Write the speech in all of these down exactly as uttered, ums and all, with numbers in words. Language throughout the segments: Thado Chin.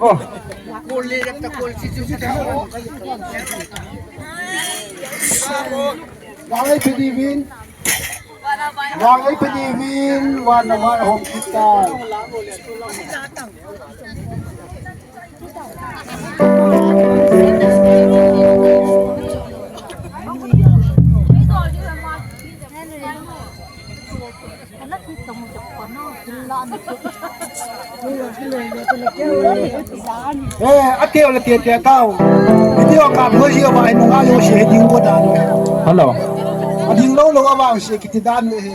Oh. Vangai pedi vin. Vangai pedi vin. Wan na mai hom kita. Eh, ate ole te te tau. Video kap ho ji ba, nunga jo se ding ko dan. Hello. Ading lou lou a vang se kiti dan le he.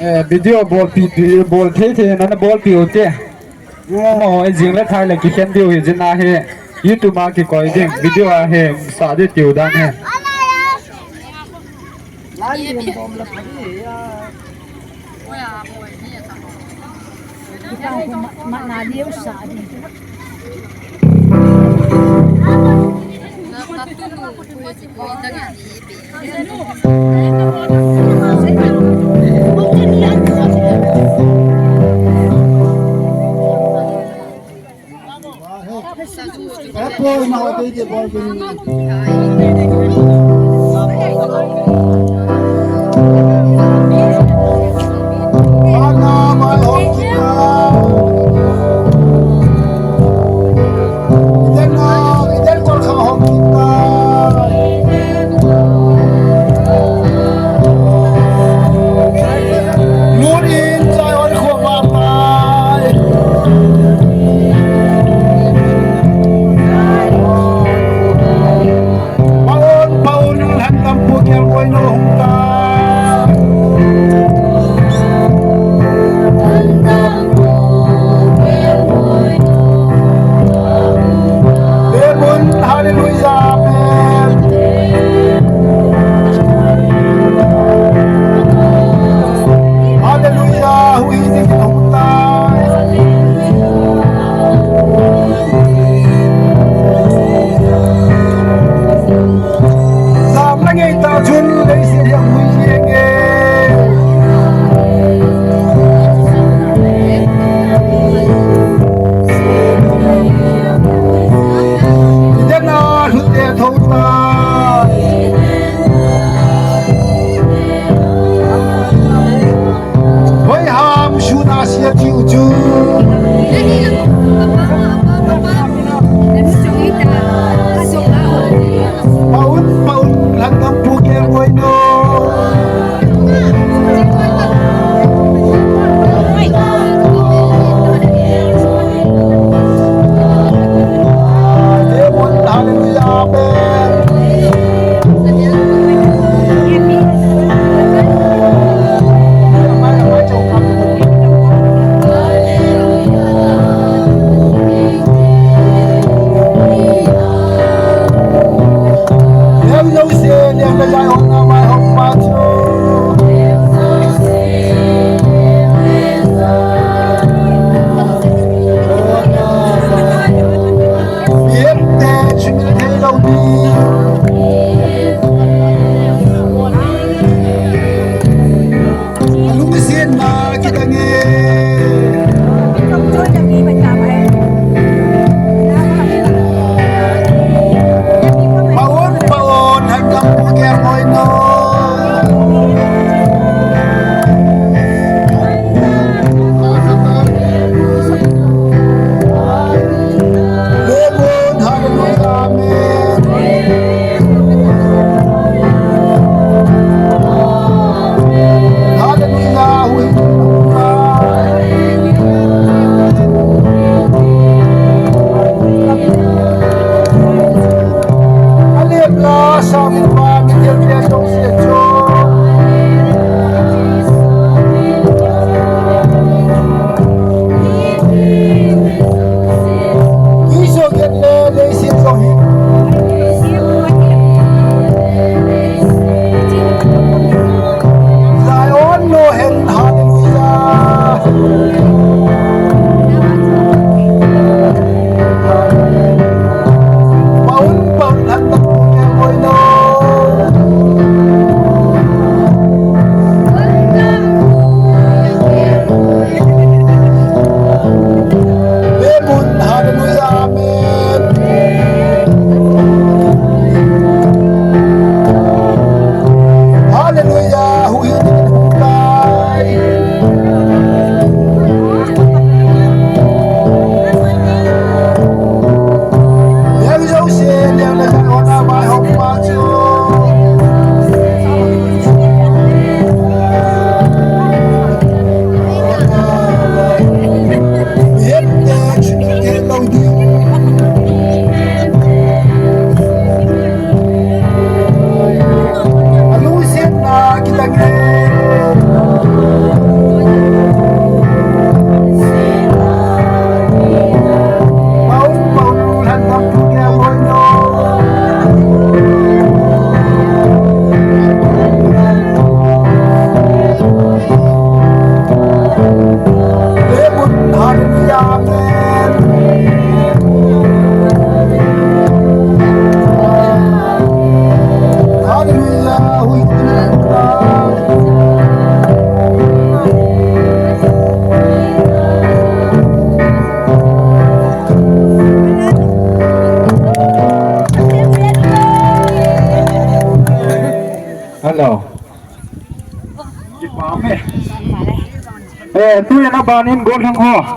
Eh, video bol pi, pi, bol thei thei na na bol pi u te. Mo, eh, jing le thai le kikhen diu hi jin a hi. YouTube a kikoi ding, video a hi, sa di tiu dan hi. Amen. Hallelujah. Huhhing in hung tai. Leng jouse, leng le khat hon a vaihom pa chu. Hemte chun hello ding. Alungsetna kitang e. Paul, Paul, han tam tu ke boy no. Hallelujah, amen. Hallelujah, we give you praise. Hello. Kipa me. Eh, tu ya na banin gol hang ho.